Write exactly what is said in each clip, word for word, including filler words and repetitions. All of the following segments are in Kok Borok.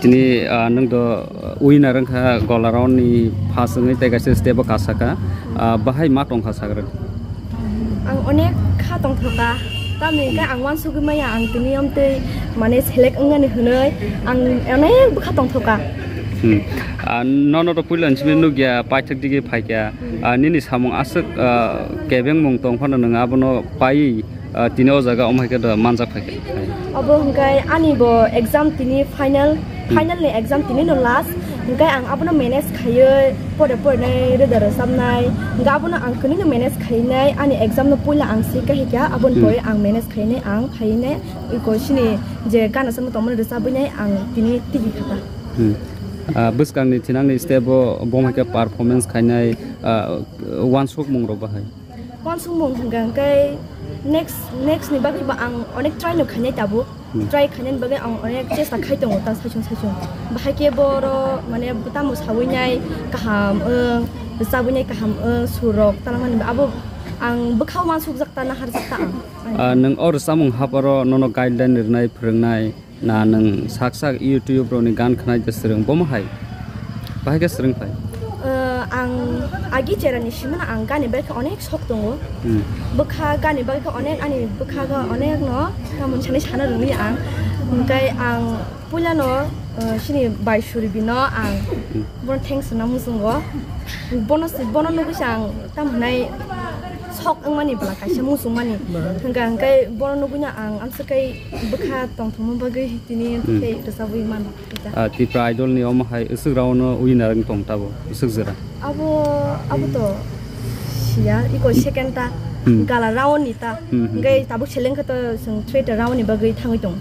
Tini, ah, nwng do, ah, winner wngkha gola round ni first wngwi tei kaisa step o kasaka. Ah, bahai ma tongkha sagra. Ang onek kha tongthoka. Tamni hwnkhe ang uansugwi maya ang tini omtwi mane select wngnani hwnwi ang onek bwkha tongthoka. Hmm. Ah, nono to puila simi nukya paithak digi phaikya. Ah, nini samung aswk, ah, kebengmung tong phano nwng abono paiwi, ah, tini o jaga omo hai khe da manjak phaikha. Obo hwnkhe ani bo exam tini final, Hmm. final ni exam tini no last. Hwnkhe ang abono manage khaiwi pore pore nai roda rwchapnai. Hwnkhe abono ang kwnwi no manage khainai. Ani exam no puila ang sika hikya, aboni Hmm. pore ang manage khainai ang phainai. Iko sini je gana sama tongmani rwchabwi nai ang tini tigi khata. Hmm. Ah, bwskangni thinangni step o bo hai khe performance khainai, ah, uansukmung rok bahai. Uansukmung hwnkha hwnkhe next, next ni bagwi ba ang onek try no khainai tabuk. Hmm. Try khainani bagwi ang onek chesta khai tongo ta saichung saichung. Bahai khe boro mane tamo sawi nai kaham wng, rwchabwi nai kaham wng, sur rok talangmani abo ang bwkha uansukjak ta naharjak ta ang. Ah, nwng o rwchapmung haparo nono guideline rwnai phwrwngnai? Na nwng sak sak YouTube rokni gan khwnai de swrwng, bomo hai? Bahai khe swrwng phai? Eh, ang agi cherani simano ang gani bagwi khe onek sok tongo. Hmm. Bwkha gani bagwi khe onek, ani bwkha khe onek no tamoni sanai sana rwngli ang. Hwnkhe ang puilano, eh, sini bai Suribino ang Hmm. bono thanks hwnna muchungo. Bono si, bono nugwi se ang tamo hwnai sok wngmani bwla kaisa muchungmani. Hwnkha hwnkhe bono nugwino ang amswk kai bwkha tongthokma bagwi tini Hmm. tei rwchabwi mano. Ah, Tipra Idol ni omo hai aswk round o winner wng tong tabo, aswk jora. Abo, abo to siya, iko second ta, Hmm. gala round ni ta. Hmm, hmm, Hwnkhe hmm. tabuk seleng khe to chwng third round ni bagwi thangwi tong.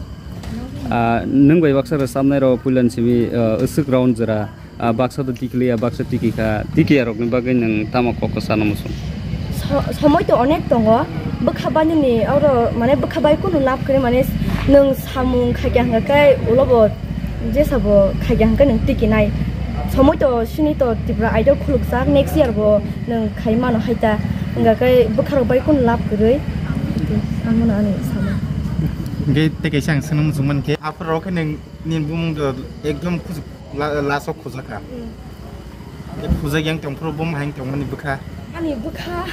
Ah, nwng bai baksa rwchabnai rok puila ni simi, ah, aswk round jora. Ah, baksa to tikliya, baksa tiki kha, tikiya rokni bagwi nwng tamo kok kwchano muchung? So-, somoi to onek tongo, bwkha bainani oro mane bwkha bai kunu lab kwrwi mane nwng samung khaikya hwnkha khe ulo bo jesa bo khaikya hwnkha nwng tikinai. Somoi to sini to Tripura Idol khulukjak, next year bo nwng khai mano hai ta, hwnkha khe bwkha rok bai kunu lab kwrwi. Amo no ani samung. Hwnkhe tei kaisa ang swngna muchung mankhe, aphuru rok khe nwng Nini bumung do ekdom khus-, la-, last o khujak kha. Hmm. Khe khujak yang tong phuru bum hai tong mani bwkha. Ani bwkha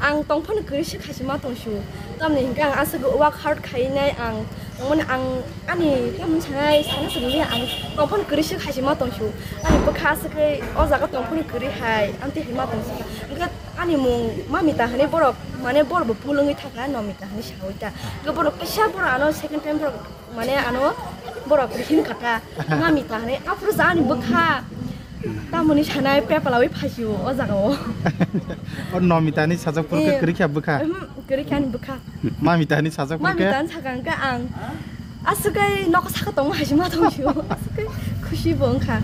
ang tong phano kwrwi se khasi ma tong su. Tamni hwnkhe ang aswk work hard khai nai ang. Tong mani ang ani tamni sanai sana swrwngli ang tong phano kwrwi se khasi ma tong su. Ani bwkha aswk khai o jaga tong phano kwrwi hai amtwi hai ma tong su. Hwnkhe ani mung Mamita hinwi borok mane borok bo pulungwi thakha Nomita hinwi sawi ta. Hwnkhe borok kisa borok ano second time borok Mane ano borok hin kata Mamita hinwi aphuru sa ani bwkha tamoni sanai pepalawi phasio o jaga o. O Nomita ni sajak phuru khe Eh, kwrwi kha bwkha. Uhmm, kwrwi kha ani bwkha. Mamita ni sajak phuru khe. Mamita ni sakang khe ang aswk kai nok saka tongma hai se ma tong sio. Aswk kai khusi bo wngkha.